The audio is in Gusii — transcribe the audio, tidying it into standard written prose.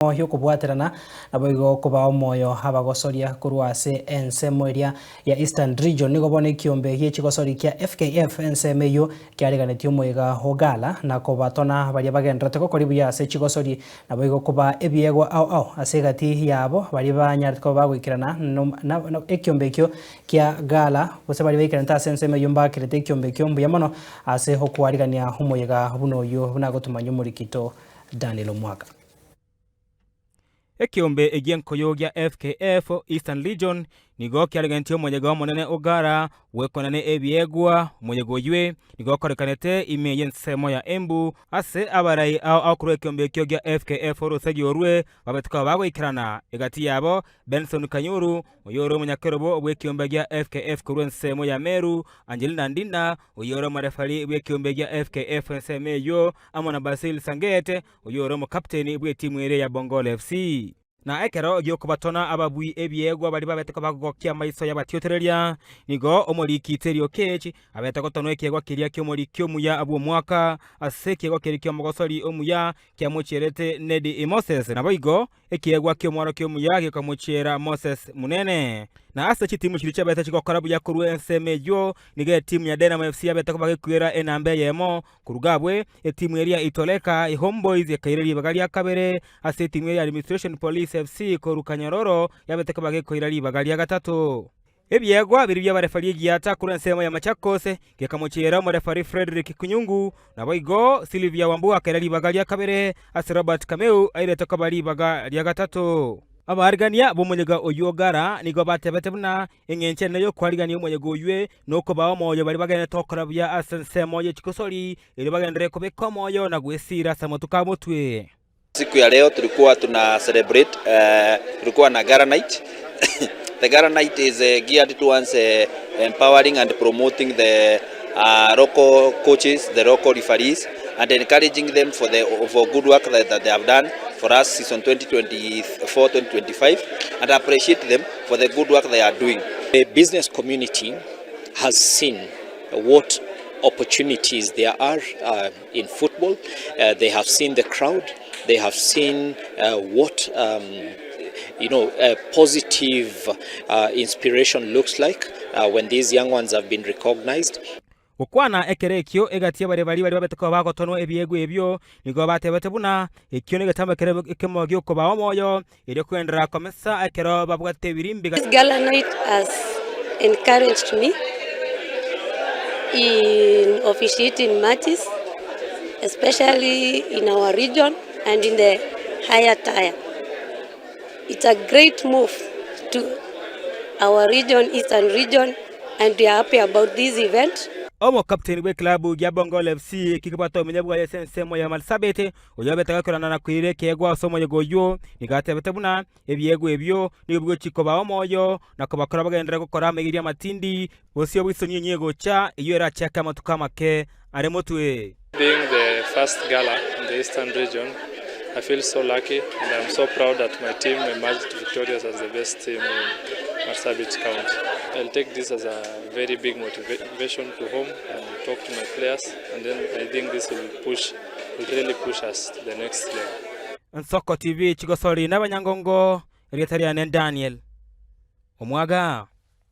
Y'okobwaterana, naboigo kobaa omoyo abagosoria korwa ase ensemo eria ya Eastern Region. Nigo bono ekiombe gie chigosori kia FKF ensemo eyio kiareganetie omoyega o gala na kobatona baria bagendererete gokori buya ase chigosori naboigo kobaa ebiegwa ao ao ase egati yabo baria banyarete koba bagoikerana na ekiombe ekio kia gala gose baria baikeranete ase ensemo eyio mbakerete ekiombe ekio mbuya mono ase okwarigania omoyega buna oyio buna agotomanyia omorikito Daniel Omwaka. Ekeombe egi'enkoyo gia FKF Eastern Region nigo kiaregentie omoyega omonene o Gala bw'ekonene ebiegwa. Omoyega oywe nigo okorekanete ime y'ensemo ya Embu ase abarai ao ao korwa ekeombe ekio gia FKF orosegi orwe babete koba bagoikerana egati yabo Benson Kanyuru oyore omonyakerobo bw'ekeombe gia FKF korwa ensemo ya Meru, Angelina Ndina oyore omorefari bw'ekeombe gia FKF ensemo eyio amo na Basil Sanget oyio ore omokapteni bw'etimu eria ya Bongolo FC. Na ekero gi'okobatona ababui ebiegwa baria babete kobagokia amaiso y'abatiotereria, nigo omoriki Terry Oketch abete gotonwa ekiegwa keria ki'omoriki omuya bw'omwaka ase ekiegwa keria ki'omogosori omuya kiamochierete Neddy Moses. Naboigo Ekiegwa ki'omworokia omuya gekamochiera Moses Munene. Na ase chitimu chiria chiabete chigokora buya korwa ensemo eyio, nigo etimu ya Dynamo FC yabete koba gekwera enamba eyemo. Koruga abwe, etimu eria ya Itoleka Homeboyz ekaira ribaga ria kabere, ase etimu eria ya Administration Police FC korwa Kanyororo yabete koba gekoira ribaga ria gatato. Ebiegwa biria bi'abarefari egiata korwa ensemo ya Machakos gekamochiera omorefari Fredrick Kunyungu, naboigo Sylvia Wambua akaira ribaga ria kabere ase Robert Kameu airete koba ribaga ria gatato. Abaarigania b'omoyega oyio o Gara nigo batebete buna eng'encho enene y'okwarigania omoyega oyio nokobaa omoyo baria bagenderete gokora buya ase ensemo ye chigosori, erio bagenderere kobeka omoyo na gwesiira ase amatuko a motwe. Siku ya leo tulikuwa tuna celebrate tulikuwa na gala night the gala night is geared towards empowering and promoting the local coaches, the local referees and encouraging them for the for good work that they have done for us season 2024-2025 and appreciate them for the good work they are doing. The business community has seen what opportunities there are uh, in football. Uh, they have seen the crowd, they have seen uh, what um, you know, a positive uh, inspiration looks like uh, when these young ones have been recognized. Gokwana ekero ekio egati y'abaria baria baria babete koba bagotonwa ebiegwa ebio, nigo batebete buna ekio negetambo ekere ekemo gi'okobaa omoyo, erio kogenderera komesa ekero babwate ebirimbi. This gala night has encouraged me in officiating matches especially in our region and in the higher tier. It's a great move to our region, Eastern region and we are happy about this event. Omokapteni bw'eklabu gia Bongolo FC kikobwata obomenyo bwaye ase ensemo ya Marsabit, Oyobete gakorana na koira ekeegwa ase omoyega oyio, nigo atebete buna ebiegwa ebio nigo bigochia kobaa omoyo na kobakora bagenderere gokora amaigerio amatindi, bosio bw'isoni enyia egocha, eyio erachake amatuko amake are motwe. Being the first gala in the Eastern region, I feel so lucky and I'm so proud that my team emerged victorious as the best team in Marsabit County. I'll take this as a very big motivation to home and talk to my players and then I think this will push will really push us to the next level. Nsoko TV chigosori nabanyangongo, erieta riane Daniel Omwaga.